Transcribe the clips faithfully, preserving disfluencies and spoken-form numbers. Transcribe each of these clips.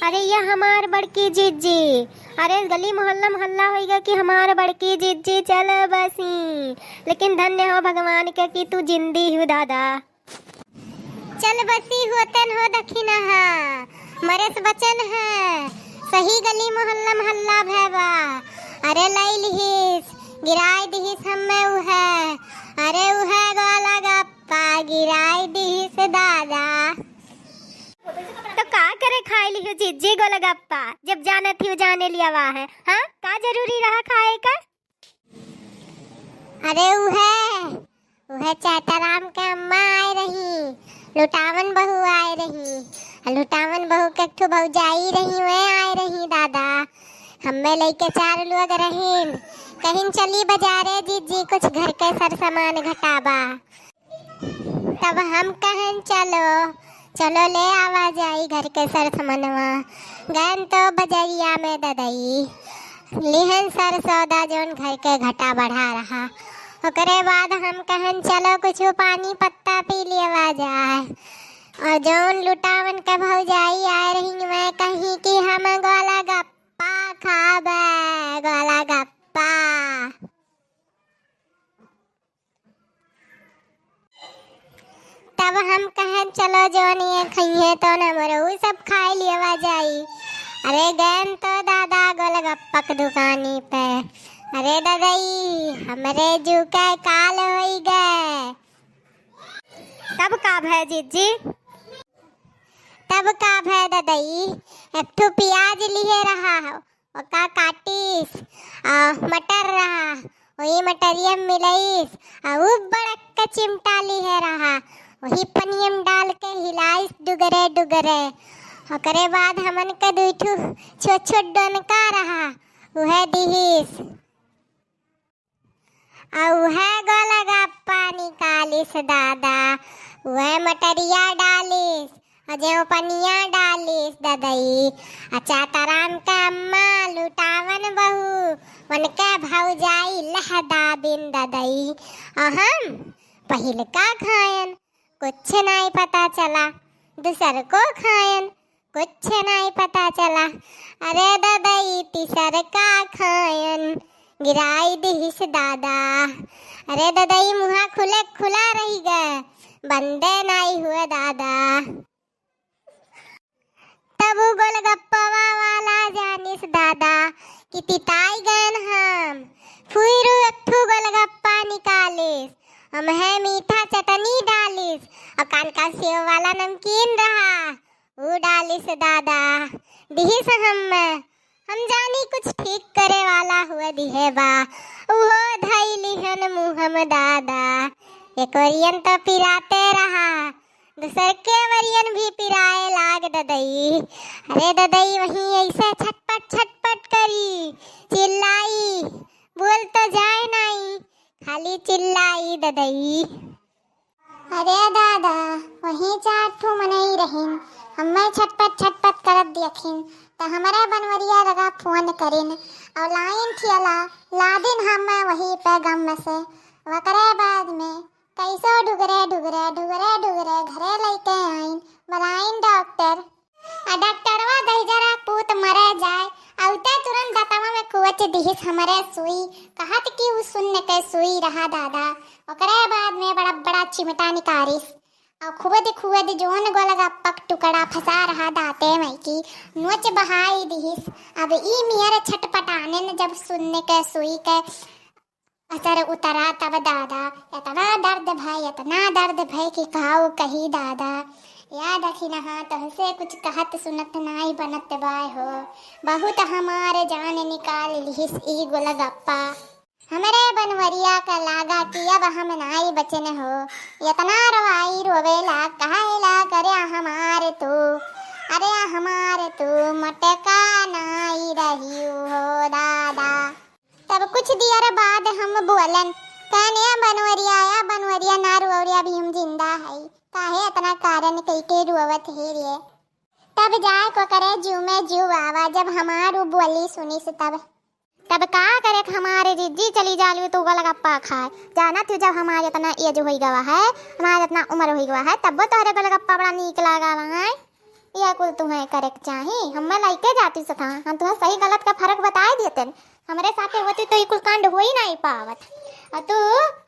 अरे या हमार बड़की जिज्जी, अरे गली मोहल्ला में हल्ला होइगा कि हमार बड़की जिज्जी चल बसी, लेकिन धन्य हो भगवान के कि तू जिंदी हो दादा। चल बसी होतन हो दखिनहा, मरेस बचन है, सही गली मोहल्ला में हल्ला भय बा। अरे लई लिहिस, गिराई दिहिस हम्मे उहे, अरे उहे गोलगप्पा गिराई दिहिस दादा। तो का करे खाए लिहो जिज्जी गोलगप्पा, जब जानत ही जाने लियावा है, हाँ? का जरूरी रहा खाए का? अरे उहे, उहे चैताराम के अम्मा आए रही, लुटावन बहू आए रही, आ लुटावन बहू के एक ठो भौजाई रही, वे आए रही दादा। हम्मे लइके चार लोग रहीन, कहिन चली बजारे जिज्जी कुछ घर के सर सामान घटाबा। तब हम कहन चलो, चलो ले आवा जाई घर के सर सामानवा। गयन तो बजरिया में ददई, लिहन सर सौदा जौन घर के घटा बढ़ा रहा। ओकरे बाद हम कहन चलो कुछ पानी पत्ता पी लेवा जाए। और जौन लुटावन के भौजाई आए रही, मैं कही कि हम गोलगप्पा खाबे, गोलगप्पा। तब हम कहें चलो जौन ये खइहे तो न मरो, उ सब खाए लियवा जाई। अरे गयन तो दादा गोलगप्पा के दुकानी पे, अरे ददई हमरे जू के काल होई गए। तब का भय जिज्जी? तब का भय ददई, एक ठो प्याज लिहे रहा हो, ओका काटिस, आ मटर रहा, वही मटरिया में मिलइस, आ उ बड़क के चिमटा लिहे रहा, वही पनिया में डाल के हिलाइस डुगरे डुगरे। ओकरे बाद हमन के दुई ठो छोट छोट डोनका रहा, उहे दिहिस। आ उहे गोलगप्पा निकालिस दादा, उहे मटरिया डालिस, आ जेव पनिया डालिस ददई। आ चाताराम के अम्मा लुटावन बहू, उनके भौजाई लहदाबिन ददई। आ हम पहिलका खायन, कुछ नाई पता चला, दूसर को खायन, कुछ नाई पता चला। अरे ददई तीसर का खायन, गिराई दिहिस दादा। अरे ददई मुहा खुले खुला रही गए, बंदे नाई हुए दादा। तब उ गोलगप्पवा वाला जानिस दादा कि तिताई गयन हम। फिर उ एक ठू गोलगप्पा निकालिस, हम है मीठा चटनी डालिस, और कान का सेव वाला नमकीन रहा, उ डालिस दादा, दिहिस हम्मे। हम जानी कुछ ठीक करे वाला हुए दिहे बा, उहो धई लिहन मुँह में दादा। एक ओरियन तो पिराते रहा, दूसर के ओरियन भी पिराए लाग ददई। अरे ददई वहीं ऐसे छटपट छटपट करी, चिल्लाई, बोल तो जाए नाई, खाली चिल्लाई ददई। अरे दादा, वहीं चार ठू मनई रहिन, हम्मे छटपट छटपट करत देखिन, त हमरे बनवरिया लगा फोन करिन, और लाइन ठियला लादिन हम्मे वहीं पे गम से। वकरे बाद में कैसो डुगरे डुगरे, डुगरे डुगरे घरे लइके आइन, बलाइन डॉक्टर। आ डॉक्टरवा दहिजरा पूत मरे जाए, अउते तुरंत दतवा में कुवच दिहिस हमरे सुई, कहत कि उ सुन्न के सुई रहा दादा। ओकरे बाद में बड़ा बड़ा चिमटा निकारिस, आ खुवद खुवद जोन गोलगप्पा क टुकड़ा फंसा रहा दाते में की, नोच बहाई दिहिस। अब ई मियर छटपटाने न जब सुन्न के सुई के असर उतरा तब दादा, एतना दर्द भय, एतना दर्द भय कि काऊ कही दादा। या दखिनहा तोहसे कुछ कहत सुनत नाई बनत बाय हो। बहुत हमार जान निकाल लिहिस ई गोलगप्पा। हमरे बनवरिया का लागा कि अब हम नाई बचन हो। एतना रोवाई रोवेला, कहेला, "करे हमार तू, अरे हमार तू, मटका नाई रहियो हो दादा।" तब कुछ दियर बाद हम बोलन, कहन, "या बनवरिया, या बनवरिया, ना रोवरिया, अभी हम जिंदा हई, काहे एतना कारण कइके रोवत हे रे?" तब जाए को करे जीव में जीव आवा, जब हमार उ बोली सुनिस तब। तब का करे, हमारे जिज्जी चली जालू तू गोलगप्पा खाए, जानत हूँ जब हमार एतना एज होई गवा है, हमार एतना उम्र होई गवा है, तब तोहरे गोलगप्पा बड़ा नीक लागा है। या कुल तुहैं करेक चाही, हम्मै लइके जाती सथा, हम तुहैं सही गलत का फरक बताइ देतेन। हमरे साथे होती तो ई कुल कांड होइ नाहीं पावत। अउर तू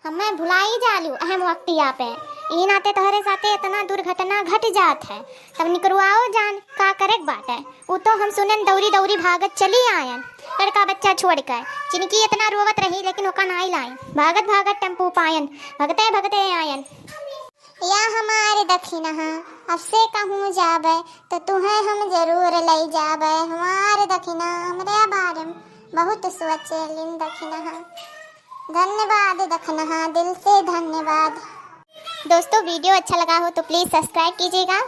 हम्मै भुलाई जालू अहम वक्तिया पे। ई नाते तोहरे साथे एतना दुर्घटना घट जात है। तब निकरुआओ जान का करेक बाटे। उ तो हम सुनेन दौरी दौरी भागत चली आयन। लड़का बच्चा छोड़िके। चिनकी एतना रोवत रही लेकिन ओका नाहीं लाइन। भागत भागत टेम्पू पायन। भगते भगते आयन। या हमार दखिनहा, अब से कहूँ जाबै, तो तुहैं हम जरूर लइ जाबै। हमार दखिनहा, हमरे बारे में बहुत सोचेलिन दखिनहा। धन्यवाद दखिनहा, दिल से धन्यवाद। दोस्तों, video अच्छा लगा हो तो please subscribe कीजिएगा।